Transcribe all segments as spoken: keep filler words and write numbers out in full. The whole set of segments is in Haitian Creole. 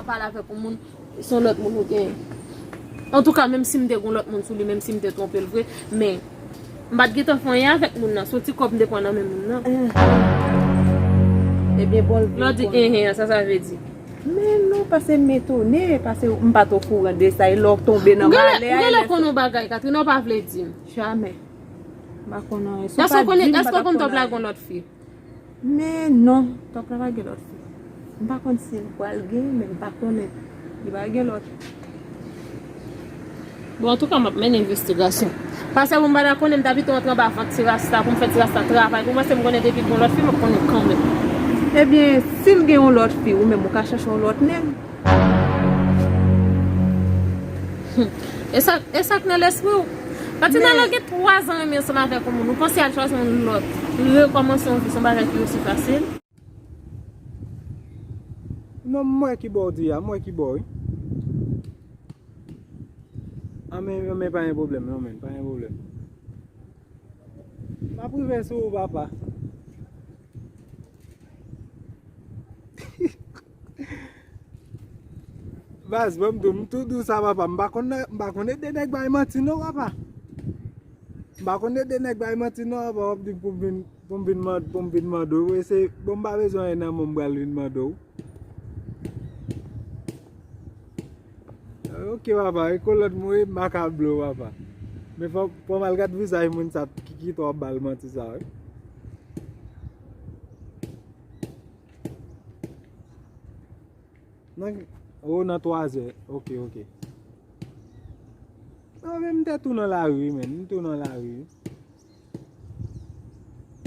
Pale avèk yon moun, se yon lòt moun ou genyen. Antouka, menm si m te gen yon lòt moun sou li, menm si m te twonpe l vre, men m pa t gentan fè anyen avèk moun nan. Se yon ti kòb m te pran nan men moun nan. Ebyen, bon, l vle. Lè w di enhen an, sa sa vle di? Men non, paske m etone, paske m pa t okouran de sa, e lè w tonbe nan malè a, e lè sa. M genlè konn yon bagay, Katrina, ou pa vle di m. Jamè. M pa konn anyen. Si w pa di m, m pa t ap konn anyen. Èske w konn Top la gen yon lòt fi? Men non, Top la pa gen lòt fi. M pa konn si l pral gen, men m pa konnen. Li pa gen lòt. Bon, antouka, m ap mennen envestigasyon. Paske pou m pa ta konnen, m ta pito antre anba vant ti rasta pou m fè ti rasta travay pou mwen, se m konnen depi gen yon lòt fi, m ap konnen kanmenm. Ebyen, si l gen yon lòt fi, ou menm ou ka chèche yon lòt nèg. E sa, e sa k nan lespri w? Katrina, lè w gen twa zan renmen ansanm avèk yon moun, ou panse al chwazi yon lòt, rekòmanse yon vi, se yon bagay ki osi fasil? Non, m wè ki bò w di a, m wè ki bò, wi. Anmen, anmen, pa gen pwoblèm, non, men, pa gen pwoblèm. M ap rive sou ou, papa. Baz, ban m di w, m tou di w sa, papa. M pa konn, m pa konn ede nèg bay manti, non, papa. M pa konn ede nèg bay manti, non, papa. W ap di pou m vin, pou m vin mande, pou m vin mande w. E se, bon, m pa bezwen anyen nan men w, m pral vin mande w. Ok, papa, e kolòt mwen, m pa ka blo, papa. Men fò, fò m al gad vizaj moun sa ki, ki kite w ap ba l manti sa, wi. Nan, oh, nan twazè. Ok, ok. Non, men m te tou nan lari, wi, men. M tou nan lari, wi.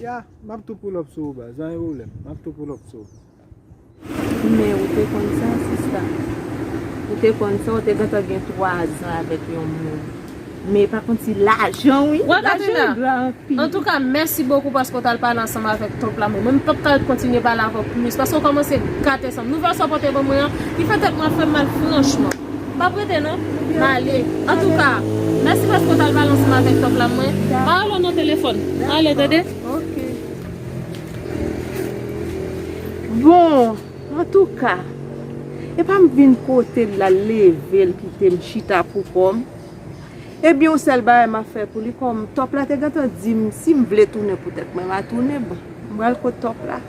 Ya, m ap tou pull up sou ou, baz. Pa gen pwoblèm. M ap tou pull up sou ou. Men ou te konn sa, sista. Ou te konn sa, ou te gentan gen twa zan avèk yon moun. Men pa konn si lajan, wi. Wè, Katrina, lajan gra anpil. Antouka, mèsi bokou paske w t al pale ansanm avèk Top la. Mwen, mwen, m p ap ka kontinye pale avè w plis, paske w kòmanse gate san m. Nouvèl sa w pote ban mwen an, li fè tèt mwen ap fè m mal, franchman. M p ap rete, non. M ale. Antouka, mèsi paske w t al pale ansanm avèk Top la, mwen. M a rele w nan telefòn. M ale, tande? Ok. Bon, antouka, e pa m vin kote l la, leve l kite m chita pou kò m. Ebyen, yon sèl bagay m ap fè pou li, kòm Top la te gentan di m, si m vle tounen pou tèt mwen, m a tounen, bon, m pral kot Top la.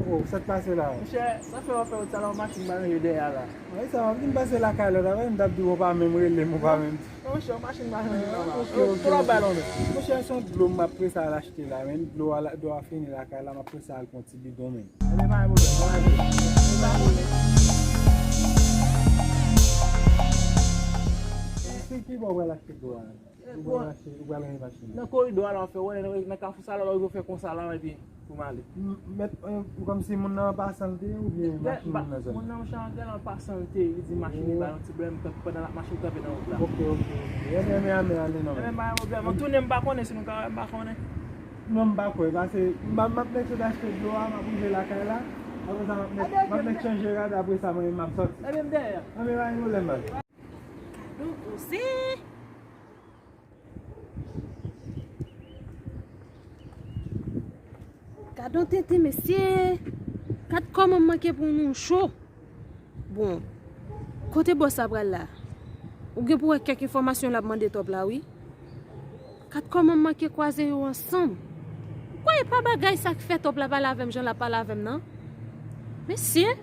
Oh, sa k pase la? Monchè, sa fè w ap fè wout sa la, yon machin pa ranje dèyè a la. Wi, sa, m ap vin pase lakay la, ta wè, m t ap di w ou pa menm rele m, ou pa menm di. Non, monchè, yon machin pa ranje la. Ah, ok, ok, ok. Monchè, se yon dlo m ap prese al achte la, men dlo a, dlo a fini lakay la, m ap prese al pran ti bidon, men. Ebyen, pa gen pwoblèm, pa gen pwoblèm. Se ki bò w pral achte dlo a? Ou pral achte, ou pral ranje machin nan? Nan koridò a la, w ap fè wè, nan, nan kafou sa la, w ap fè konsa la, epi pou m ale. M, mèt, eh, kòmsi moun nan an pasan l te ye, oubyen machin moun nan zòn? Moun nan, monchè, an gèl an pasan l te ye, li di machin li ba yon ti pwoblèm, pandan l ap mache, l kanpe nan wout la. Ok, ok, ok. Ebyen, men, men, ale non. Ebyen, pa gen pwoblèm. An tounen, m pa konnen si nou ka wè, m pa konnen. Non, m pa kwè, paske m ap, m ap mèt sot achte dlo a, m ap rive lakay la. Apre sa, m ap mèt, m ap mèt chanje rad, apre sa, mwen, m ap sòti. Ebyen, m dèyè. Ebyen, pa gen pwoblèm, baz. Gadon koze. Gadon tenten, mesye. Gad kòman m manke pou nou cho. Bon, kote bòs la pral la? Ou gen pou wè kèk enfòmasyon l ap mande Top la, wi. Gad kòman m manke kwaze yo ansanm. Ou kwè e pa bagay sa k fè Top la pale avè m jan l ap pale avè m nan? Mesye,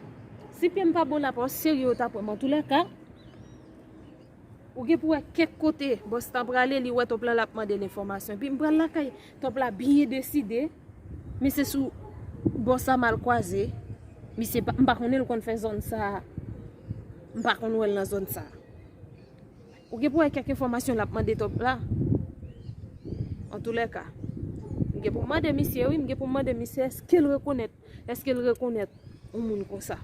si pye m pa bon la, pa serye yo t ap wè m antoulèka. Ou gen pou wè kèk kote bòs la prale, li wè Top la, l ap mande l enfòmasyon. Epi m pral lakay Top la byen deside. Men se sou bò sa m al kwaze. Misye pa, m pa konnen l konn fè zòn sa a. M pa konn wè l nan zòn sa. Ou gen pou wè kèk enfòmasyon l ap mande top la. Antoulèka, m gen pou m mande misye, wi, m gen pou m mande misye èske l rekonèt, èske l rekonèt yon moun konsa.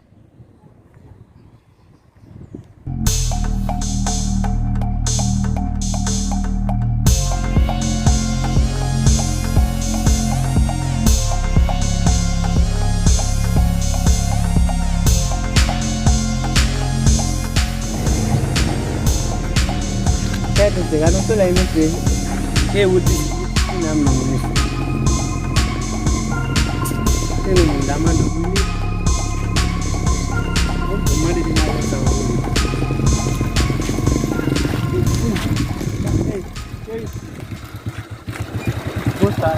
Gade se, gade yon solèy, mesye. E wout li, nan men, mesye. Se nou moun la, mande pou li. Bon, mande demoiselle sa, wi. Hey, hey. Bon, sa.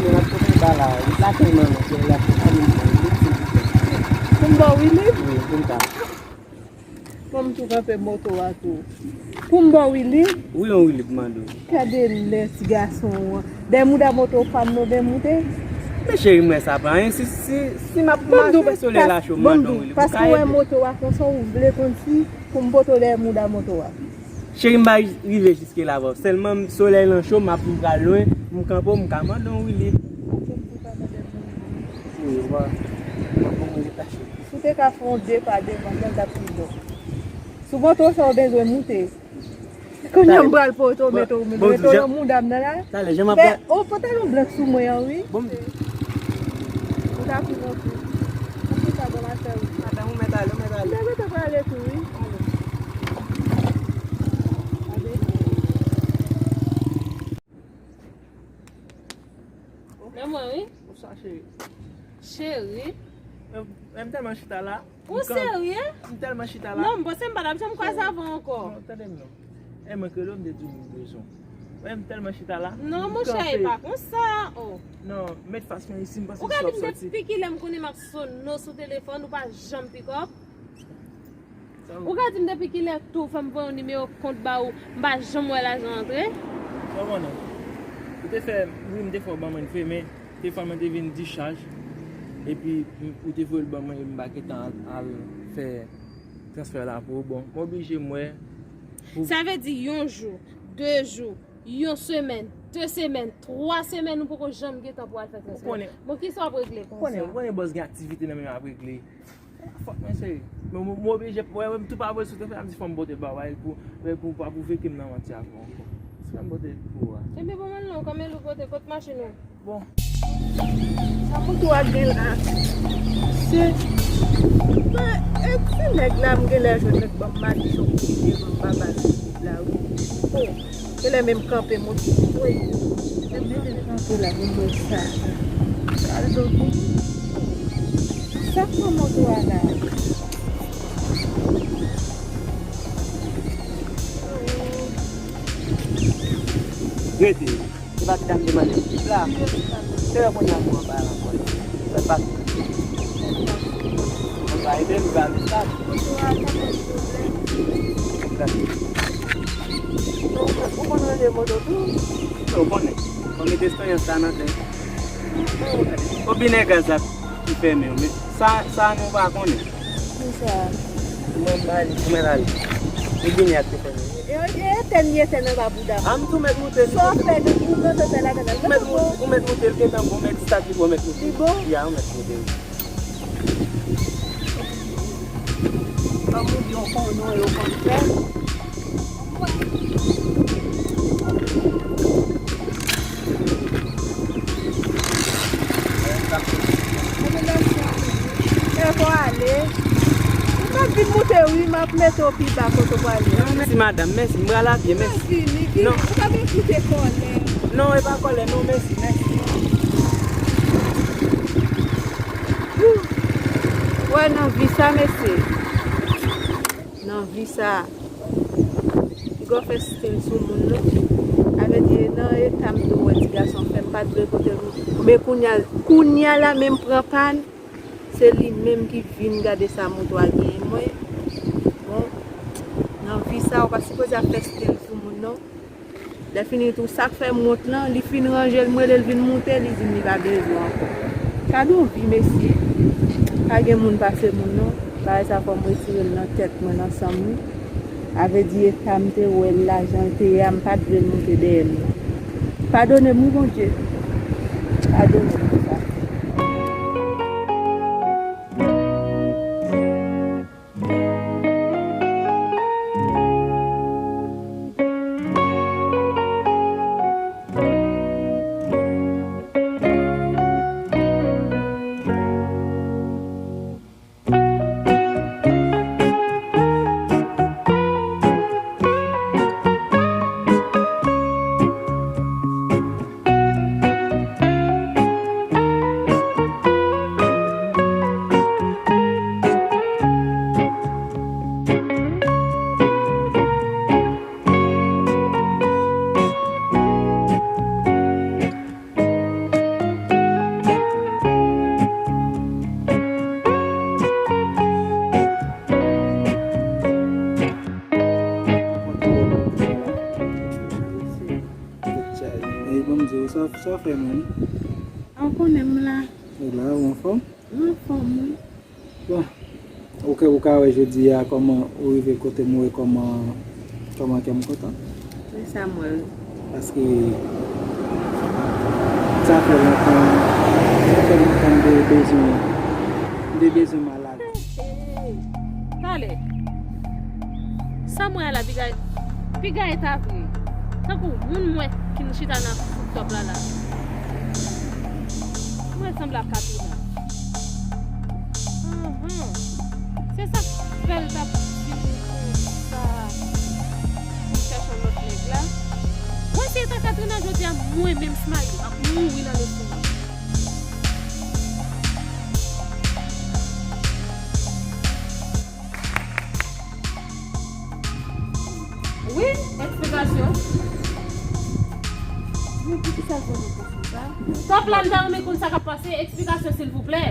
Yo, n ap kote ba la. Lakay manman, se la, se fanmi mwen. Pou m ba w Willy? Wi, pou m ta. Bon, m tou kanpe moto a tou. Pou m ba w Willy? Wi, yon Willy pou mande w. Gade lè ti gason an. Bèmouda moto pa m non, bèmoute. Men cheri, m wè sa pa anyen. Si, si, si m ap mache, solèy la cho, m mande w Willy. Paske w wè moto a konsa, ou vle konn si pou m pote w dèyè mouda moto a. Cheri, m pa rive jiske la avè w. Sèlman, solèy lan cho, m ap, m pral lwen, m kanpe w, m ka mande w Willy. Cheri, w a, w a pou mwen detache. Si w te ka fè yon de pa devan, sa t ap pi bon. Sou moto sa w bezwen moute. Kounye a m pral pote w, mete w, mete w nan mouda m nan la. Talè, jan m ap. Men, o, pantalon blan sou mwen an, wi. Bon, m Ou ta pi bon tou. Ou pi ta bon, ma sè, wi. Madanm, ou mèt ale, ou mèt ale. Mwen mèt prale tou, wi. Ale. Nan mwen, wi. Bonswa, cheri. Cheri. Mwen, mwen tèlman chita la. Ou serye? M tèlman chita la. Non, m panse m pa t ap janm kwaze avè w ankò. Non, tande m non. E mwen k rele w, m te di w m bezwen w. Wè, m tèlman chita la. Non, monchè, e pa konsa. Oh. Non, met fas mwen isi, m panse m sot soti. Ou ka di m depi kilè m konnen m ap sono sou telefòn, ou pa janm pick up? Ou ka di m depi kilè tou fè m voye yon nimewo kont ba ou, m pa janm wè lajan antre? Sa w konnen? Ou te fè, wi, m te fè w ban mwen vre, men telefòn mwen te vin dichaj. Epi, m, ou te voye l ban mwen, epi m pa gentan al, al fè transfè la pou ou. Bon, m oblije m wè pou. Sa vle di yon jou, de jou, yon semèn, de semèn, twa semèn, ou poko janm gentan pou al fè transfè. Ou konnen. Bon, kisa w ap regle konsa? Ou konnen, ou konnen bòs gen aktivite nan men m ap regle. Fòk mwen sere. Men m, m oblije, wè, wè, m tou pa vle sou te fè, m di fò m pote l ba w, wè, pou, wè, pou pa pwouve ke m nan manti avè w ankò. Fò m pote l pou ou a. Enben, bon, men non, kòm e lou pote, kot machin ou? Bon. Sa moto a gen la. Se, men, e ti nèg la, m genlè jwenn nèg ban m madichon pou li devan m pa ba l la, wi. Oh. Genlè menm kanpe moto. Wi. Menm kanpe la, pou m wè sa. Sa l do pou. Sa k pran moto a la? Rete. Se pa ki ta m te mande m tip la. Se lè kounye a pou anba la ankò. Sa pase. Anba, ede m ba m sa. Ou konn rele moto tou? Ou konnen. Fò mete espeyans sa nan tèt. Konbinè gaz la ki fèmen yo, men sa, sa nou pa konnen. Kisa? Mwen ba li, mwen ba li. Li vini ak te fèmen. E, e, etèn, li etèn anba bouda. A, m tou mèt moute li. Sa w fè de pou mwen te fè ladan l. Ou mèt moute, ou mèt moute l gentan bon, mèt stat li bon, mèt moute. Li bon? Ya, ou mèt moute l. Kòm ou di, ou konn nou, yo konn fè. E fò ale. Ou mèt vin moute, wi, m ap mete w pi ba kote w prale a. Non, mèsi, madanm, mèsi. M pral a pye, mèsi. Vini, vini. Non. Ou pa vin koute kòlè. Non, e pa kòlè, non, mèsi, mèsi. Wè, nan vi sa, mesye. Nan vi sa, piga w fè stil sou moun, non. Sa vle di, nan eta m tou wè ti gason fè, m pa t vle pote l. Men kounye a, kounye a la, men m pran pàn, se li menm ki vin gade sa moto a genyen mwen. Bon, nan vi sa, ou pa sipoze ap fè stil sou moun, non. Lè fini tou, sa k fè m wont lan, li fin ranje l, m rele l vin moute, li di m li pa bezwen ankò. Gade yon vi, mesye. Pa gen moun pase moun, non. Bagay sa fò m retire l nan tèt mwen, nan san m, wi. Sa vle di eta m te wè l la, jan l te ye a, m pa t vle l moute dèyè m nan. Padone m, wi, Bondye. Padone m pou sa. Ey, ban m di w, sa, sa w fè menm? A, w konnen m la. Ou la, ou anfòm? M anfòm, wi. Bon, ou ka, ou ka wè jodi a kòman ou rive kote m, ou wè kòman, kòman kè m kontan. Wi, sa m wè, wi. Paske sa fè lontan, sa fè lontan m te bezwen, m te bezwen malad. Talè. Sa m wè a la, piga, piga eta vre. Tankou moun m wè ki chita nan rooftop la la. Mwen sanble ak Katrina. Anhan. Se sa k fè l t ap vini konsa pou chèche yon lòt nèg la. Mwen se eta Katrina jodi a, mwen menm Smile ap mouri nan leson an. Wi, eksplikasyon. Men poukisa l fè mwen konfyans sa? Top la, m ta renmen konn sa k ap pase. Eksplikasyon, silvouplè.